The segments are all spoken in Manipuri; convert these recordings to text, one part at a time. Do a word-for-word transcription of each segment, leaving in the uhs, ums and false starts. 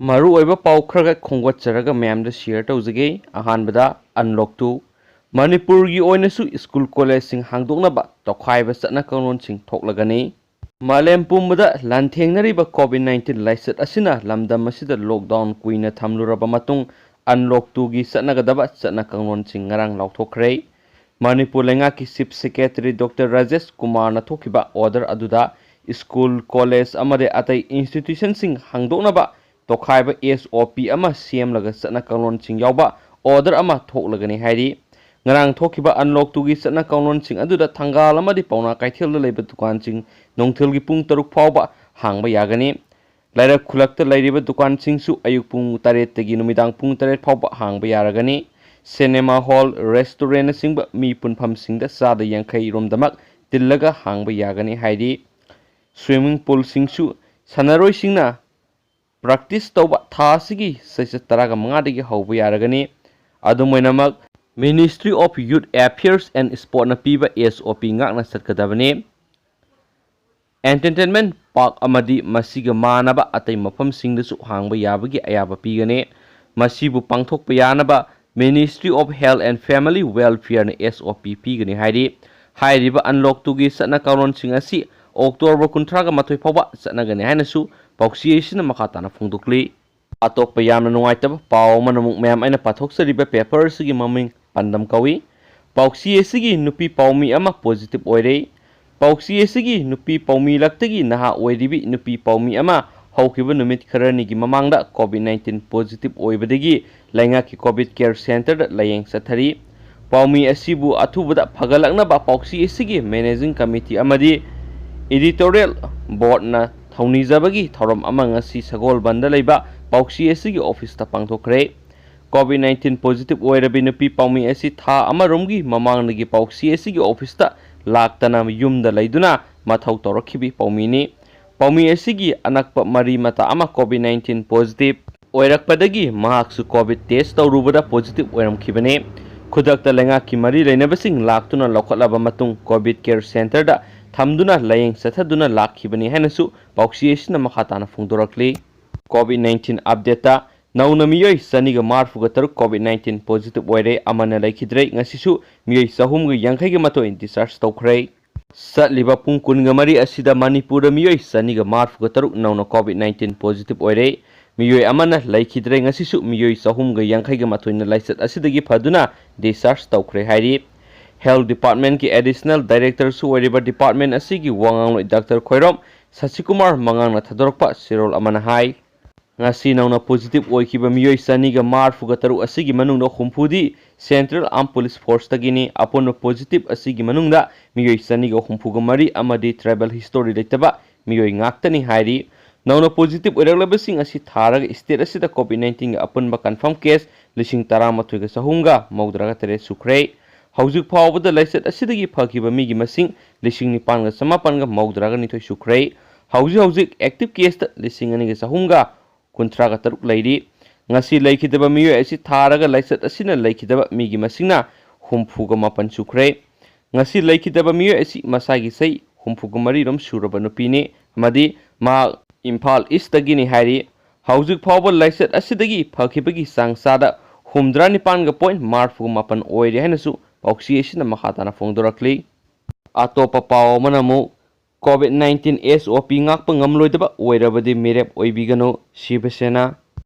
ꯃꯔꯨꯑꯣꯏꯕ ꯄꯥꯎ ꯈꯔꯒ ꯈꯣꯝꯒꯠꯆꯔꯒ ꯃꯌꯥꯝꯗ share ꯇꯧꯖꯒꯦ꯫ ꯑꯍꯥꯟꯕꯗ, unlock two꯫ ꯃꯅꯤꯄꯨꯔꯒꯤ ꯑꯣꯏꯅꯁꯨ school collegeꯁꯤꯡ ꯍꯥꯡꯗꯣꯛꯅꯕ ꯇꯣꯈꯥꯏꯕ ꯆꯠꯅ ꯀꯥꯡꯂꯣꯟꯁꯤꯡ ꯊꯣꯛꯂꯒꯅꯤ꯫ ꯃꯥꯂꯦꯝ ꯄꯨꯝꯕꯗ ꯂꯥꯟꯊꯦꯡꯅꯔꯤꯕ COVID nineteen ꯂꯥꯏꯆꯠ ꯑꯁꯤꯅ ꯂꯝꯗꯝ ꯑꯁꯤꯗ lockdown ꯀꯨꯏꯅ ꯊꯝꯂꯨꯔꯕ ꯃꯇꯨꯡ, unlock twoꯒꯤ ꯆꯠꯅꯒꯗꯕ ꯆꯠꯅ ꯀꯥꯡꯂꯣꯟꯁꯤꯡ ꯉꯔꯥꯡ ꯂꯥꯎꯊꯣꯛꯈ꯭ꯔꯦ꯫ ꯃꯅꯤꯄꯨꯔ ꯂꯩꯉꯥꯛꯀꯤ Chief Secretary Doctor ꯔꯥꯖꯦꯁ ꯀꯨꯃꯥꯔꯅ ꯊꯣꯛꯈꯤꯕ order ꯑꯗꯨꯗ school, college ꯑꯃꯗꯤ ꯑꯇꯩ institutionꯁꯤꯡ ꯍꯥꯡꯗꯣꯛꯅꯕ ꯇꯣꯈꯥꯏꯕ SOP ꯑꯃ ꯁꯦꯝꯂꯒ ꯆꯠꯅ ꯀꯥꯡꯂꯣꯟꯁꯤꯡ ꯌꯥꯎꯕ order ꯑꯃ ꯊꯣꯛꯂꯒꯅꯤ ꯍꯥꯏꯔꯤ꯫ ꯉꯔꯥꯡ ꯊꯣꯛꯈꯤꯕ unlock twoꯒꯤ ꯆꯠꯅ ꯀꯥꯡꯂꯣꯟꯁꯤꯡ ꯑꯗꯨꯗ ꯊꯪꯒꯥꯜ ꯑꯃꯗꯤ ꯄꯥꯎꯅꯥ ꯀꯩꯊꯦꯜꯗ ꯂꯩꯕ ꯗꯨꯀꯥꯟꯁꯤꯡ ꯅꯨꯡꯊꯤꯜꯒꯤ ꯄꯨꯡ ꯇꯔꯨꯛ ꯐꯥꯎꯕ ꯍꯥꯡꯕ ꯌꯥꯒꯅꯤ꯫ ꯂꯩꯔꯛ ꯈꯨꯜꯂꯛꯇ ꯂꯩꯔꯤꯕ ꯗꯨꯀꯥꯟꯁꯤꯡꯁꯨ ꯑꯌꯨꯛ ꯄꯨꯡ ꯇꯔꯦꯠꯇꯒꯤ ꯅꯨꯃꯤꯗꯥꯡ ꯄꯨꯡ ꯇꯔꯦꯠ ꯐꯥꯎꯕ ꯍꯥꯡꯕ ꯌꯥꯔꯒꯅꯤ꯫ Cinema hall, restaurantꯅꯆꯤꯡꯕ ꯃꯤ ꯄꯨꯟꯐꯝꯁꯤꯡꯗ ꯆꯥꯗ ꯌꯥꯡꯈꯩ ꯔꯣꯝꯗꯃꯛ ꯇꯤꯜꯂꯒ ꯍꯥꯡꯕ ꯌꯥꯒꯅꯤ ꯍꯥꯏꯔꯤ꯫ Swimming poolꯁꯤꯡꯁꯨ ꯁꯥꯟꯅꯔꯣꯏꯁꯤꯡꯅ practice ꯇꯧꯕ ꯊꯥ ꯑꯁꯤꯒꯤ ꯆꯩꯆꯠ ꯇꯔꯥꯒ ꯃꯉꯥꯗꯒꯤ ꯍꯧꯕ ꯌꯥꯔꯒꯅꯤ꯫ ꯑꯗꯨꯝ ꯑꯣꯏꯅꯃꯛ, Ministry of Youth Affairs and Sportꯅ ꯄꯤꯕ SOP ꯉꯥꯛꯅ ꯆꯠꯀꯗꯕꯅꯤ꯫ Entertainment park ꯑꯃꯗꯤ ꯃꯁꯤꯒ ꯃꯥꯟꯅꯕ ꯑꯇꯩ ꯃꯐꯝꯁꯤꯡꯗꯁꯨ ꯍꯥꯡꯕ ꯌꯥꯕꯒꯤ ꯑꯌꯥꯕ ꯄꯤꯒꯅꯤ꯫ ꯃꯁꯤꯕꯨ ꯄꯥꯡꯊꯣꯛꯄ ꯌꯥꯅꯕ Ministry of Health and Family Welfareꯅ SOP ꯄꯤꯒꯅꯤ ꯍꯥꯏꯔꯤ꯫ ꯍꯥꯏꯔꯤꯕ unlock twoꯒꯤ ꯆꯠꯅ ꯀꯥꯡꯂꯣꯟꯁꯤꯡ ꯑꯁꯤ October ꯀꯨꯟꯊ꯭ꯔꯥꯒ ꯃꯥꯊꯣꯏ ꯐꯥꯎꯕ ꯆꯠꯅꯒꯅꯤ ꯍꯥꯏꯅꯁꯨ ꯄꯥꯎꯆꯦ ꯑꯁꯤꯅ ꯃꯈꯥ ꯇꯥꯅ ꯐꯣꯡꯗꯣꯛꯂꯤ꯫ ꯑꯇꯣꯞꯄ ꯌꯥꯝꯅ ꯅꯨꯡꯉꯥꯏꯇꯕ ꯄꯥꯎ ꯑꯃꯅ ꯑꯃꯨꯛ ꯃꯌꯥꯝ ꯑꯩꯅ ꯄꯥꯊꯣꯛꯆꯔꯤꯕ paper ꯑꯁꯤꯒꯤ ꯃꯃꯤꯡ ꯄꯥꯟꯗꯝ ꯀꯧꯏ꯫ ꯄꯥꯎꯆꯦ ꯑꯁꯤꯒꯤ ꯅꯨꯄꯤ ꯄꯥꯎꯃꯤ ꯑꯃ positive ꯑꯣꯏꯔꯦ꯫ ꯄꯥꯎꯆꯦ ꯑꯁꯤꯒꯤ ꯅꯨꯄꯤ ꯄꯥꯎꯃꯤ ꯂꯛꯇꯒꯤ ꯅꯍꯥ ꯑꯣꯏꯔꯤꯕꯤ ꯅꯨꯄꯤ ꯄꯥꯎꯃꯤ ꯑꯃ ꯍꯧꯈꯤꯕ ꯅꯨꯃꯤꯠ ꯈꯔꯅꯤꯒꯤ ꯃꯃꯥꯡꯗ COVID nineteen positive ꯑꯣꯏꯕꯗꯒꯤ ꯂꯩꯉꯥꯛꯀꯤ COVID care centreꯗ ꯂꯥꯌꯦꯡ ꯆꯠꯊꯔꯤ꯫ ꯄꯥꯎꯃꯤ ꯑꯁꯤꯕꯨ ꯑꯊꯨꯕꯗ ꯐꯒꯠꯂꯛꯅꯕ ꯄꯥꯎꯆꯦ ꯑꯁꯤꯒꯤ managing committee ꯑꯃꯗꯤ editorial boardꯅ ꯊꯧꯅꯤꯖꯕꯒꯤ ꯊꯧꯔꯝ ꯑꯃ ꯉꯁꯤ ꯁꯒꯣꯜꯕꯟꯗ ꯂꯩꯕ ꯄꯥꯎꯆꯦ ꯑꯁꯤꯒꯤ officeꯇ ꯄꯥꯡꯊꯣꯛꯈ꯭ꯔꯦ꯫ COVID nineteen positive ꯑꯣꯏꯔꯕꯤ ꯅꯨꯄꯤ ꯄꯥꯎꯃꯤ ꯑꯁꯤ ꯊꯥ ꯑꯃꯔꯣꯝꯒꯤ ꯃꯃꯥꯡꯗꯒꯤ ꯄꯥꯎꯆꯦ ꯑꯁꯤꯒꯤ officeꯇ ꯂꯥꯛꯇꯅ ꯌꯨꯝꯗ ꯂꯩꯗꯨꯅ ꯃꯊꯧ ꯇꯧꯔꯛꯈꯤꯕꯤ ꯄꯥꯎꯃꯤꯅꯤ꯫ ꯄꯥꯎꯃꯤ ꯑꯁꯤꯒꯤ ꯑꯅꯛꯄ ꯃꯔꯤ ꯃꯇꯥ ꯑꯃ COVID nineteen positive ꯑꯣꯏꯔꯛꯄꯗꯒꯤ ꯃꯍꯥꯛꯁꯨ COVID test ꯇꯧꯔꯨꯕꯗ positive ꯑꯣꯏꯔꯝꯈꯤꯕꯅꯤ꯫ ꯈꯨꯗꯛꯇ ꯂꯩꯉꯥꯛꯀꯤ ꯃꯔꯤ ꯂꯩꯅꯕꯁꯤꯡ ꯂꯥꯛꯇꯨꯅ ꯂꯧꯈꯠꯂꯕ ꯃꯇꯨꯡ COVID care centreꯗ ꯊꯝꯗꯨꯅ ꯂꯥꯌꯦꯡ ꯆꯠꯊꯗꯨꯅ ꯂꯥꯛꯈꯤꯕꯅꯤ ꯍꯥꯏꯅꯁꯨ ꯄꯥꯎꯆꯦ ꯑꯁꯤꯅ ꯃꯈꯥ ꯇꯥꯅ ꯐꯣꯡꯗꯣꯔꯛꯂꯤ꯫ COVID nineteen update ꯇ ꯅꯧꯅ ꯃꯤꯑꯣꯏ ꯆꯅꯤꯒ ꯃꯔꯤꯐꯨꯒ ꯇꯔꯨꯛ COVID nineteen positive ꯑꯣꯏꯔꯦ, ꯑꯃꯅ ꯂꯩꯈꯤꯗ꯭ꯔꯦ꯫ ꯉꯁꯤꯁꯨ ꯃꯤꯑꯣꯏ ꯆꯍꯨꯝꯒ ꯌꯥꯡꯈꯩꯒ ꯃꯥꯊꯣꯏ discharge ꯇꯧꯈ꯭ꯔꯦ꯫ ꯆꯠꯂꯤꯕ ꯄꯨꯡ ꯀꯨꯟꯒ ꯃꯔꯤ ꯑꯁꯤꯗ ꯃꯅꯤꯄꯨꯔꯗ ꯃꯤꯑꯣꯏ ꯆꯅꯤꯒ ꯃꯔꯤꯐꯨꯒ ꯇꯔꯨꯛ ꯅꯧꯅ COVID nineteen positive ꯑꯣꯏꯔꯦ꯫ ꯃꯤꯑꯣꯏ ꯑꯃꯅ ꯂꯩꯈꯤꯗ꯭ꯔꯦ꯫ ꯉꯁꯤꯁꯨ ꯃꯤꯑꯣꯏ ꯆꯍꯨꯝꯒ ꯌꯥꯡꯈꯩꯒ ꯃꯥꯊꯣꯏꯅ ꯂꯥꯏꯆꯠ ꯑꯁꯤꯗꯒꯤ ꯐꯗꯨꯅ discharge ꯇꯧꯈ꯭ꯔꯦ ꯍꯥꯏꯔꯤ꯫ Health Department ꯀꯤ Additional Director ꯁꯨ ꯑꯣꯏꯔꯤꯕ department ꯑꯁꯤꯒꯤ ꯋꯥ ꯉꯥꯡꯂꯣꯏ ꯗꯥꯛꯇꯔ ꯈꯣꯏꯔꯣꯝ ꯁꯁꯤꯀꯨꯃꯥꯔ ꯃꯉꯥꯡꯅ ꯊꯥꯗꯣꯔꯛꯄ ꯆꯦꯔꯣꯜ ꯑꯃꯅ ꯍꯥꯏ꯫ ꯉꯁꯤ ꯅꯧꯅ positive ꯑꯣꯏꯈꯤꯕ ꯃꯤꯑꯣꯏ ꯆꯅꯤꯒ ꯃꯔꯤꯐꯨꯒ ꯇꯔꯨꯛ ꯑꯁꯤꯒꯤ ꯃꯅꯨꯡꯗ ꯍꯨꯝꯐꯨꯗꯤ Central Armed Police Force ꯇꯒꯤꯅꯤ꯫ ꯑꯄꯨꯟꯕ positive ꯑꯁꯤꯒꯤ ꯃꯅꯨꯡꯗ ꯃꯤꯑꯣꯏ ꯆꯅꯤꯒ ꯍꯨꯝꯐꯨꯒ ꯃꯔꯤ ꯑꯃꯗꯤ tribal history ꯂꯩꯇꯕ ꯃꯤꯑꯣꯏ ꯉꯥꯛꯇꯅꯤ ꯍꯥꯏꯔꯤ꯫ ꯅꯧꯅ positive ꯑꯣꯏꯔꯛꯂꯕꯁꯤꯡ ꯑꯁꯤ ꯊꯥꯔꯒ state ꯑꯁꯤꯗ COVID nineteen ꯒꯤ ꯑꯄꯨꯟꯕ confirm case ꯂꯤꯁꯤꯡ ꯇꯔꯥꯃꯥꯊꯣꯏꯒ ꯆꯍꯨꯝꯒ ꯃꯧꯗ꯭ꯔꯥꯒ ꯇꯔꯦꯠ ꯁꯨꯈ꯭ꯔꯦ꯫ ꯍꯧꯖꯤꯛ ꯐꯥꯎꯕꯗ ꯂꯥꯏꯆꯠ ꯑꯁꯤꯗꯒꯤ ꯐꯈꯤꯕ ꯃꯤꯒꯤ ꯃꯁꯤꯡ ꯂꯤꯁꯤꯡ ꯅꯤꯄꯥꯟꯒ ꯆꯃꯥꯄꯟꯒ ꯃꯧꯗ꯭ꯔꯥꯒ ꯅꯤꯊꯣꯏ ꯁꯨꯈ꯭ꯔꯦ꯫ ꯍꯧꯖꯤꯛ ꯍꯧꯖꯤꯛ active case ꯇ ꯂꯤꯁꯤꯡ ꯑꯅꯤꯒ ꯆꯍꯨꯝꯒ ꯀꯨꯟꯊ꯭ꯔꯥꯒ ꯇꯔꯨꯛ ꯂꯩꯔꯤ꯫ ꯉꯁꯤ ꯂꯩꯈꯤꯗꯕ ꯃꯤꯑꯣꯏ ꯑꯁꯤ ꯊꯥꯔꯒ ꯂꯥꯏꯆꯠ ꯑꯁꯤꯅ ꯂꯩꯈꯤꯗꯕ ꯃꯤꯒꯤ ꯃꯁꯤꯡꯅ ꯍꯨꯝꯐꯨꯒ ꯃꯥꯄꯟ ꯁꯨꯈ꯭ꯔꯦ꯫ ꯉꯁꯤ ꯂꯩꯈꯤꯗꯕ ꯃꯤꯑꯣꯏ ꯑꯁꯤ ꯃꯁꯥꯒꯤ ꯆꯍꯤ ꯍꯨꯝꯐꯨꯒ ꯃꯔꯤꯔꯣꯝ ꯁꯨꯔꯕ ꯅꯨꯄꯤꯅꯤ ꯑꯃꯗꯤ ꯃꯍꯥꯛ ꯏꯝꯐꯥꯜ East ꯇꯒꯤꯅꯤ ꯍꯥꯏꯔꯤ꯫ ꯍꯧꯖꯤꯛ ꯐꯥꯎꯕ ꯂꯥꯏꯆꯠ ꯑꯁꯤꯗꯒꯤ ꯐꯈꯤꯕꯒꯤ ꯆꯥꯡ ꯆꯥꯗ ꯍꯨꯝꯗ꯭ꯔꯥ ꯅꯤꯄꯥꯟꯒ point ꯃꯔꯤꯐꯨꯒ ꯃꯥꯄꯟ ꯑꯣꯏꯔꯦ ꯍꯥꯏꯅꯁꯨ ꯄꯥꯎꯆꯦ ꯑꯁꯤꯅ ꯃꯈꯥ ꯇꯥꯅ ꯐꯣꯡꯗꯣꯔꯛꯂꯤ꯫ ꯑꯇꯣꯞꯄ ꯄꯥꯎ ꯑꯃꯅ ꯑꯃꯨꯛ COVID nineteen S O P ꯉꯥꯛꯄ ꯉꯝꯂꯣꯏꯗꯕ ꯑꯣꯏꯔꯕꯗꯤ ꯃꯤꯔꯦꯞ ꯑꯣꯏꯕꯤꯒꯅꯨ, ꯁꯤꯕ ꯁꯦꯅꯥ꯫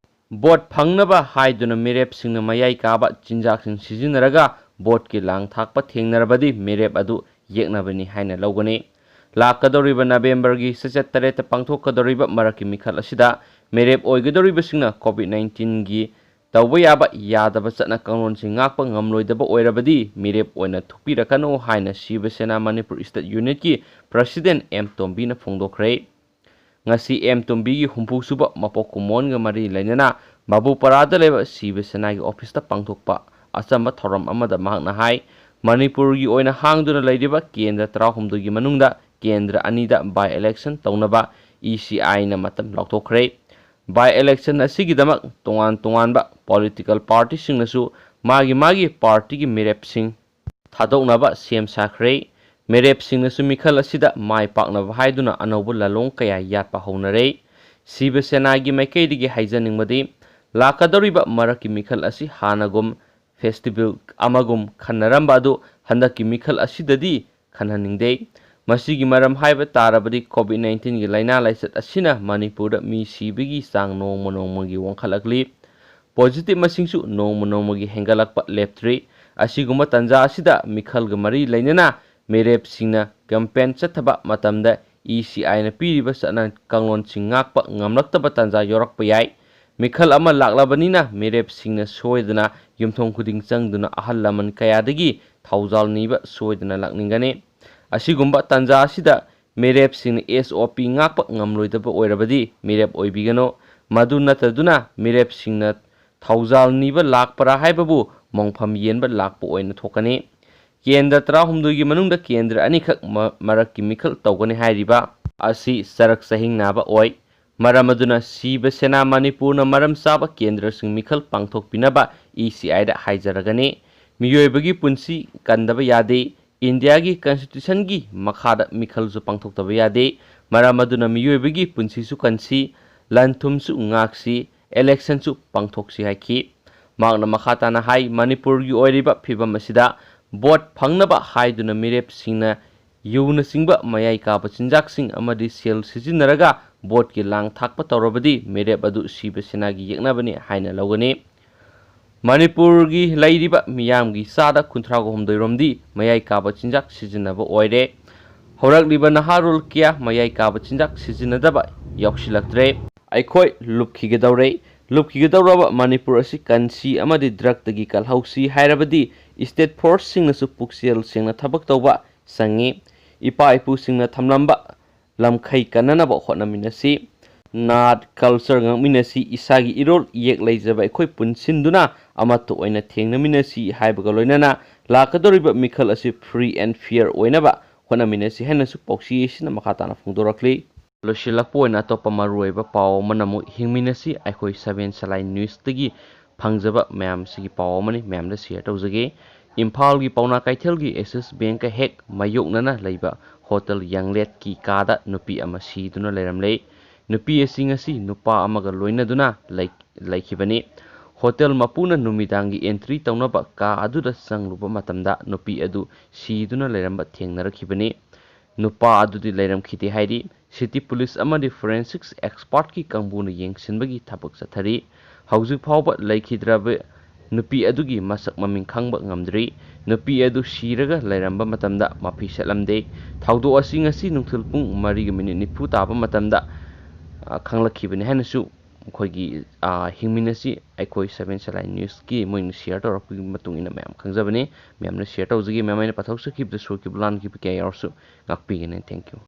ꯚꯣꯠ ꯐꯪꯅꯕ ꯍꯥꯏꯗꯨꯅ ꯃꯤꯔꯦꯞꯁꯤꯡꯅ ꯃꯌꯥꯏ ꯀꯥꯕ ꯆꯤꯟꯖꯥꯛꯁꯤꯡ ꯁꯤꯖꯤꯟꯅꯔꯒ ꯚꯣꯠꯀꯤ ꯂꯥꯡ ꯊꯥꯛꯄ ꯊꯦꯡꯅꯔꯕꯗꯤ ꯃꯤꯔꯦꯞ ꯑꯗꯨ ꯌꯦꯛꯅꯕꯅꯤ ꯍꯥꯏꯅ ꯂꯧꯒꯅꯤ꯫ ꯂꯥꯛꯀꯗꯧꯔꯤꯕ ꯅꯕꯦꯝꯕꯔꯒꯤ ꯆꯩꯆꯠ ꯇꯔꯦꯠꯇ ꯄꯥꯡꯊꯣꯛꯀꯗꯧꯔꯤꯕ ꯃꯔꯛꯀꯤ ꯃꯤꯈꯜ ꯑꯁꯤꯗ ꯃꯤꯔꯦꯞ ꯑꯣꯏꯒꯗꯧꯔꯤꯕꯁꯤꯡꯅ COVID nineteen ꯒꯤ ꯇꯧꯕ ꯌꯥꯕ ꯌꯥꯗꯕ ꯆꯠꯅ ꯀꯥꯡꯂꯣꯟꯁꯤꯡ ꯉꯥꯛꯄ ꯉꯝꯂꯣꯏꯗꯕ ꯑꯣꯏꯔꯕꯗꯤ ꯃꯤꯔꯦꯞ ꯑꯣꯏꯅ ꯊꯣꯛꯄꯤꯔꯛꯀꯅꯨ ꯍꯥꯏꯅ ꯁꯤꯕ ꯁꯦꯅꯥ ꯃꯅꯤꯄꯨꯔ State Unit ꯀꯤ President ꯑꯦꯝ ꯇꯣꯝꯕꯤꯅ ꯐꯣꯡꯗꯣꯛꯈ꯭ꯔꯦ꯫ ꯉꯁꯤ ꯑꯦꯝ ꯇꯣꯝꯕꯤꯒꯤ ꯍꯨꯝꯐꯨ ꯁꯨꯕ ꯃꯄꯣꯛ ꯀꯨꯝꯑꯣꯟꯒ ꯃꯔꯤ ꯂꯩꯅꯅ ꯕꯥꯕꯨꯄꯥꯔꯥꯗ ꯂꯩꯕ ꯁꯤꯕ ꯁꯦꯅꯥꯒꯤ office ꯇ ꯄꯥꯡꯊꯣꯛꯄ ꯑꯆꯝꯕ ꯊꯧꯔꯝ ꯑꯃꯗ ꯃꯍꯥꯛꯅ ꯍꯥꯏ, ꯃꯅꯤꯄꯨꯔꯒꯤ ꯑꯣꯏꯅ ꯍꯥꯡꯗꯨꯅ ꯂꯩꯔꯤꯕ ꯀꯦꯟꯗ꯭ꯔ ꯇꯔꯥꯍꯨꯝꯗꯣꯏꯒꯤ ꯃꯅꯨꯡꯗ ꯀꯦꯟꯗ꯭ꯔ ꯑꯅꯤꯗ by election ꯇꯧꯅꯕ E C I ꯅ ꯃꯇꯝ ꯂꯥꯎꯊꯣꯛꯈ꯭ꯔꯦ꯫ By election ꯑꯁꯤꯒꯤꯗꯃꯛ ꯇꯣꯉꯥꯟ ꯇꯣꯉꯥꯟꯕ political party ꯁꯤꯡꯅꯁꯨ ꯃꯥꯒꯤ ꯃꯥꯒꯤ party ꯒꯤ ꯃꯤꯔꯦꯞꯁꯤꯡ ꯊꯥꯗꯣꯛꯅꯕ ꯁꯦꯝ ꯁꯥꯈ꯭ꯔꯦ꯫ ꯃꯤꯔꯦꯞꯁꯤꯡꯅꯁꯨ ꯃꯤꯈꯜ ꯑꯁꯤꯗ ꯃꯥꯏ ꯄꯥꯛꯅꯕ ꯍꯥꯏꯗꯨꯅ ꯑꯅꯧꯕ ꯂꯥꯂꯣꯡ ꯀꯌꯥ ꯌꯥꯠꯄ ꯍꯧꯅꯔꯦ꯫ ꯁꯤꯕ ꯁꯦꯅꯥꯒꯤ ꯃꯥꯏꯀꯩꯗꯒꯤ ꯍꯥꯏꯖꯅꯤꯡꯕꯗꯤ, ꯂꯥꯛꯀꯗꯧꯔꯤꯕ ꯃꯔꯛꯀꯤ ꯃꯤꯈꯜ ꯑꯁꯤ ꯍꯥꯟꯅꯒꯨꯝ ꯐꯦꯁꯇꯤꯚꯦꯜ ꯑꯃꯒꯨꯝ ꯈꯟꯅꯔꯝꯕ ꯑꯗꯨ ꯍꯟꯗꯛꯀꯤ ꯃꯤꯈꯜ ꯑꯁꯤꯗꯗꯤ ꯈꯟꯍꯟꯅꯤꯡꯗꯦ꯫ ꯃꯁꯤꯒꯤ ꯃꯔꯝ ꯍꯥꯏꯕ ꯇꯥꯔꯕꯗꯤ, ꯀꯣꯚꯤꯗ ꯅꯥꯏꯟꯇꯤꯟꯒꯤ ꯂꯥꯏꯅꯥ ꯂꯥꯏꯆꯠ ꯑꯁꯤꯅ ꯃꯅꯤꯄꯨꯔꯗ ꯃꯤ ꯁꯤꯕꯒꯤ ꯆꯥꯡ ꯅꯣꯡꯃ ꯅꯣꯡꯃꯒꯤ ꯋꯥꯡꯈꯠꯂꯛꯂꯤ꯫ ꯄꯣꯖꯤꯇꯤꯚ ꯃꯁꯤꯡꯁꯨ ꯅꯣꯡꯃ ꯅꯣꯡꯃꯒꯤ ꯍꯦꯟꯒꯠꯂꯛꯄ ꯂꯦꯞꯇ꯭ꯔꯤ꯫ ꯑꯁꯤꯒꯨꯝꯕ ꯇꯥꯟꯖꯥ ꯑꯁꯤꯗ ꯃꯤꯈꯜꯒ ꯃꯔꯤ ꯂꯩꯅꯅ ꯃꯤꯔꯦꯞꯁꯤꯡꯅ ꯀꯦꯝꯄꯦꯟ ꯆꯠꯊꯕ ꯃꯇꯝꯗ ꯏ ꯁꯤ ꯑꯥꯏꯅ ꯄꯤꯔꯤꯕ ꯆꯠꯅ ꯀꯥꯡꯂꯣꯟꯁꯤꯡ ꯉꯥꯛꯄ ꯉꯝꯂꯛꯇꯕ ꯇꯥꯟꯖꯥ ꯌꯧꯔꯛꯄ ꯌꯥꯏ꯫ ꯃꯤꯈꯜ ꯑꯃ ꯂꯥꯛꯂꯕꯅꯤꯅ ꯃꯤꯔꯦꯞꯁꯤꯡꯅ ꯁꯣꯏꯗꯅ ꯌꯨꯝꯊꯣꯡ ꯈꯨꯗꯤꯡ ꯆꯪꯗꯨꯅ ꯑꯍꯜ ꯂꯃꯟ ꯀꯌꯥꯗꯒꯤ ꯊꯧꯖꯥꯜ ꯅꯤꯕ ꯁꯣꯏꯗꯅ ꯂꯥꯛꯅꯤꯡꯒꯅꯤ꯫ ꯑꯁꯤꯒꯨꯝꯕ ꯇꯥꯟꯖꯥ ꯑꯁꯤꯗ ꯃꯤꯔꯦꯞꯁꯤꯡꯅ ꯑꯦꯁ ꯑꯣ ꯄꯤ ꯉꯥꯛꯄ ꯉꯝꯂꯣꯏꯗꯕ ꯑꯣꯏꯔꯕꯗꯤ ꯃꯤꯔꯦꯞ ꯑꯣꯏꯕꯤꯒꯅꯨ꯫ ꯃꯗꯨ ꯅꯠꯇꯗꯨꯅ ꯃꯤꯔꯦꯞꯁꯤꯡꯅ ꯊꯧꯖꯥꯜ ꯅꯤꯕ ꯂꯥꯛꯄꯔꯥ ꯍꯥꯏꯕꯕꯨ ꯃꯣꯡꯐꯝ ꯌꯦꯟꯕ ꯂꯥꯛꯄ ꯑꯣꯏꯅ ꯊꯣꯛꯀꯅꯤ꯫ ꯀꯦꯟꯗ꯭ꯔ ꯇꯔꯥꯍꯨꯝꯗꯣꯏꯒꯤ ꯃꯅꯨꯡꯗ ꯀꯦꯟꯗ꯭ꯔ ꯑꯅꯤꯈꯛ ꯃ-, ꯃꯔꯛꯀꯤ ꯃꯤꯈꯜ ꯇꯧꯒꯅꯤ ꯍꯥꯏꯔꯤꯕ ꯑꯁꯤ ꯆꯔꯛ ꯆꯍꯤꯡꯅꯕ ꯑꯣꯏ꯫ ꯃꯔꯝ ꯑꯗꯨꯅ ꯁꯤꯕ ꯁꯦꯅꯥ ꯃꯅꯤꯄꯨꯔꯅ ꯃꯔꯝ ꯆꯥꯕ ꯀꯦꯟꯗ꯭ꯔꯁꯤꯡ ꯃꯤꯈꯜ ꯄꯥꯡꯊꯣꯛꯄꯤꯅꯕ ꯏ ꯁꯤ ꯑꯥꯏꯗ ꯍꯥꯏꯖꯔꯒꯅꯤ꯫ ꯃꯤꯑꯣꯏꯕꯒꯤ ꯄꯨꯟꯁꯤ ꯀꯟꯗꯕ ꯌꯥꯗꯦ꯫ ꯏꯟꯗꯤꯌꯥꯒꯤ ꯀꯟꯁꯇꯤꯇ꯭ꯌꯨꯁꯟꯒꯤ ꯃꯈꯥꯗ ꯃꯤꯈꯜꯁꯨ ꯄꯥꯡꯊꯣꯛꯇꯕ ꯌꯥꯗꯦ꯫ ꯃꯔꯝ ꯑꯗꯨꯅ ꯃꯤꯑꯣꯏꯕꯒꯤ ꯄꯨꯟꯁꯤꯁꯨ ꯀꯟꯁꯤ, ꯂꯟ ꯊꯨꯝꯁꯨ ꯉꯥꯛꯁꯤ, ꯏꯂꯦꯛꯁꯟꯁꯨ ꯄꯥꯡꯊꯣꯛꯁꯤ ꯍꯥꯏꯈꯤ꯫ ꯃꯍꯥꯛꯅ ꯃꯈꯥ ꯇꯥꯅ ꯍꯥꯏ, ꯃꯅꯤꯄꯨꯔꯒꯤ ꯑꯣꯏꯔꯤꯕ ꯐꯤꯕꯝ ꯑꯁꯤꯗ ꯚꯣꯠ ꯐꯪꯅꯕ ꯍꯥꯏꯗꯨꯅ ꯃꯤꯔꯦꯞꯁꯤꯡꯅ ꯌꯨꯅꯆꯤꯡꯕ ꯃꯌꯥꯏ ꯀꯥꯕ ꯆꯤꯟꯖꯥꯛꯁꯤꯡ ꯑꯃꯗꯤ ꯁꯦꯜ ꯁꯤꯖꯤꯟꯅꯔꯒ ꯚꯣꯠꯀꯤ ꯂꯥꯡ ꯊꯥꯛꯄ ꯇꯧꯔꯕꯗꯤ ꯃꯤꯔꯦꯞ ꯑꯗꯨ ꯁꯤꯕ ꯁꯦꯅꯥꯒꯤ ꯌꯦꯛꯅꯕꯅꯤ ꯍꯥꯏꯅ ꯂꯧꯒꯅꯤ꯫ ꯃꯅꯤꯄꯨꯔꯒꯤ ꯂꯩꯔꯤꯕ ꯃꯤꯌꯥꯝꯒꯤ ꯆꯥꯗ ꯀꯨꯟꯊ꯭ꯔꯥꯒ ꯍꯨꯝꯗꯣꯏ ꯔꯣꯝꯗꯤ ꯃꯌꯥꯏ ꯀꯥꯕ ꯆꯤꯟꯖꯥꯛ ꯁꯤꯖꯤꯟꯅꯕ ꯑꯣꯏꯔꯦ꯫ ꯍꯧꯔꯛꯂꯤꯕ ꯅꯍꯥꯔꯣꯜ ꯀꯌꯥ ꯃꯌꯥꯏ ꯀꯥꯕ ꯆꯤꯟꯖꯥꯛ ꯁꯤꯖꯤꯟꯅꯗꯕ ꯌꯥꯎꯁꯤꯜꯂꯛꯇ꯭ꯔꯦ꯫ ꯑꯩꯈꯣꯏ ꯂꯨꯞꯈꯤꯒꯗꯧꯔꯦ꯫ ꯂꯨꯞꯈꯤꯒꯗꯧꯔꯕ ꯃꯅꯤꯄꯨꯔ ꯑꯁꯤ ꯀꯟꯁꯤ ꯑꯃꯗꯤ ꯗ꯭ꯔꯒꯇꯒꯤ ꯀꯜꯍꯧꯁꯤ ꯍꯥꯏꯔꯕꯗꯤ ꯁ꯭ꯇꯦꯠ ꯐꯣꯔꯁꯁꯤꯡꯅꯁꯨ ꯄꯨꯛꯆꯦꯜ ꯁꯦꯡꯅ ꯊꯕꯛ ꯇꯧꯕ ꯆꯪꯉꯤ꯫ ꯏꯄꯥ ꯏꯄꯨꯁꯤꯡꯅ ꯊꯝꯂꯝꯕ ꯂꯝꯈꯩ ꯀꯟꯅꯅꯕ ꯍꯣꯠꯅꯃꯤꯟꯅꯁꯤ꯫ ꯅꯥꯠ, ꯀꯜꯆꯔ ꯉꯥꯛꯃꯤꯟꯅꯁꯤ, ꯏꯁꯥꯒꯤ ꯏꯔꯣꯜ ꯏꯌꯦꯛ ꯂꯩꯖꯕ ꯑꯩꯈꯣꯏ ꯄꯨꯟꯁꯤꯟꯗꯨꯅ ꯑꯃꯠꯇ ꯑꯣꯏꯅ ꯊꯦꯡꯅꯃꯤꯟꯅꯁꯤ ꯍꯥꯏꯕꯒ ꯂꯣꯏꯅꯅ ꯂꯥꯛꯀꯗꯧꯔꯤꯕ ꯃꯤꯈꯜ ꯑꯁꯤ free and fair ꯑꯣꯏꯅꯕ ꯍꯣꯠꯅꯃꯤꯟꯅꯁꯤ ꯍꯥꯏꯅꯁꯨ ꯄꯥꯎꯆꯦ ꯑꯁꯤꯅ ꯃꯈꯥ ꯇꯥꯅ ꯐꯣꯡꯗꯣꯔꯛꯂꯤ꯫ ꯂꯣꯏꯁꯤꯜꯂꯛꯄ ꯑꯣꯏꯅ ꯑꯇꯣꯞꯄ ꯃꯔꯨꯑꯣꯏꯕ ꯄꯥꯎ ꯑꯃꯅ ꯑꯃꯨꯛ ꯍꯤꯡꯃꯤꯟꯅꯁꯤ ꯑꯩꯈꯣꯏ ꯁꯚꯦꯟ ꯁꯂꯥꯏ ꯅ꯭ꯌꯨꯁꯇꯒꯤ ꯐꯪꯖꯕ ꯃꯌꯥꯝꯁꯤꯒꯤ ꯄꯥꯎ ꯑꯃꯅꯤ, ꯃꯌꯥꯝꯗ ꯁꯤꯌꯔ ꯇꯧꯖꯒꯦ꯫ ꯏꯝꯐꯥꯜꯒꯤ ꯄꯥꯎꯅꯥ ꯀꯩꯊꯦꯜꯒꯤ ꯑꯦꯛꯁꯤꯁ ꯕꯦꯡꯀ ꯍꯦꯛ ꯃꯥꯌꯣꯛꯅꯅ ꯂꯩꯕ ꯍꯣꯇꯦꯜ ꯌꯪꯂꯦꯠꯀꯤ ꯀꯥꯗ ꯅꯨꯄꯤ ꯑꯃ ꯁꯤꯗꯨꯅ ꯂꯩꯔꯝꯂꯦ꯫ ꯅꯨꯄꯤ ꯑꯁꯤ ꯉꯁꯤ ꯅꯨꯄꯥ ꯑꯃꯒ ꯂꯣꯏꯅꯗꯨꯅ ꯂꯩ-, ꯂꯩꯈꯤꯕꯅꯤ꯫ ꯍꯣꯇꯦꯜ ꯃꯄꯨꯅ ꯅꯨꯃꯤꯗꯥꯡꯒꯤ entry ꯇꯧꯅꯕ ꯀꯥ ꯑꯗꯨꯗ ꯆꯪꯂꯨꯕ ꯃꯇꯝꯗ ꯅꯨꯄꯤ ꯑꯗꯨ ꯁꯤꯗꯨꯅ ꯂꯩꯔꯝꯕ ꯊꯦꯡꯅꯔꯛꯈꯤꯕꯅꯤ꯫ ꯅꯨꯄꯥ ꯑꯗꯨꯗꯤ ꯂꯩꯔꯝꯈꯤꯗꯦ ꯍꯥꯏꯔꯤ꯫ City Police ꯑꯃꯗꯤ forensics expertꯀꯤ ꯀꯥꯡꯕꯨꯅ ꯌꯦꯡꯁꯤꯟꯕꯒꯤ ꯊꯕꯛ ꯆꯠꯊꯔꯤ꯫ ꯍꯧꯖꯤꯛ ꯐꯥꯎꯕ ꯂꯩꯈꯤꯗ꯭ꯔꯕ ꯅꯨꯄꯤ ꯑꯗꯨꯒꯤ ꯃꯁꯛ ꯃꯃꯤꯡ ꯈꯪꯕ ꯉꯝꯗ꯭ꯔꯤ꯫ ꯅꯨꯄꯤ ꯑꯗꯨ ꯁꯤꯔꯒ ꯂꯩꯔꯝꯕ ꯃꯇꯝꯗ ꯃꯐꯤ ꯁꯦꯠꯂꯝꯗꯦ꯫ ꯊꯧꯗꯣꯛ ꯑꯁꯤ ꯉꯁꯤ ꯅꯨꯡꯊꯤꯜ ꯄꯨꯡ ꯃꯔꯤꯒ ꯃꯤꯅꯤꯠ ꯅꯤꯐꯨ ꯇꯥꯕ ꯃꯇꯝꯗ, ꯑ, ꯈꯪꯂꯛꯈꯤꯕꯅꯤ ꯍꯥꯏꯅꯁꯨ ꯑꯩꯈꯣꯏꯒꯤ, ꯑ, ꯍꯤꯡꯃꯤꯟꯅꯁꯤ ꯑꯩꯈꯣꯏ seven Seꯂꯥꯏ Newsꯀꯤ ꯃꯣꯏꯅ share ꯇꯧꯔꯛꯄꯒꯤ ꯃꯇꯨꯡ ꯏꯟꯅ ꯃꯌꯥꯝ ꯈꯪꯖꯕꯅꯤ꯫ ꯃꯌꯥꯝꯅ share ꯇꯧꯖꯒꯦ꯫ ꯃꯌꯥꯝ ꯑꯩꯅ ꯄꯥꯊꯣꯛꯆꯈꯤꯕꯗ ꯁꯣꯏꯈꯤꯕ ꯂꯥꯟꯈꯤꯕ ꯀꯌꯥ ꯌꯥꯎꯔꯁꯨ ꯉꯥꯛꯄꯤꯒꯅꯤ꯫ Thank you꯫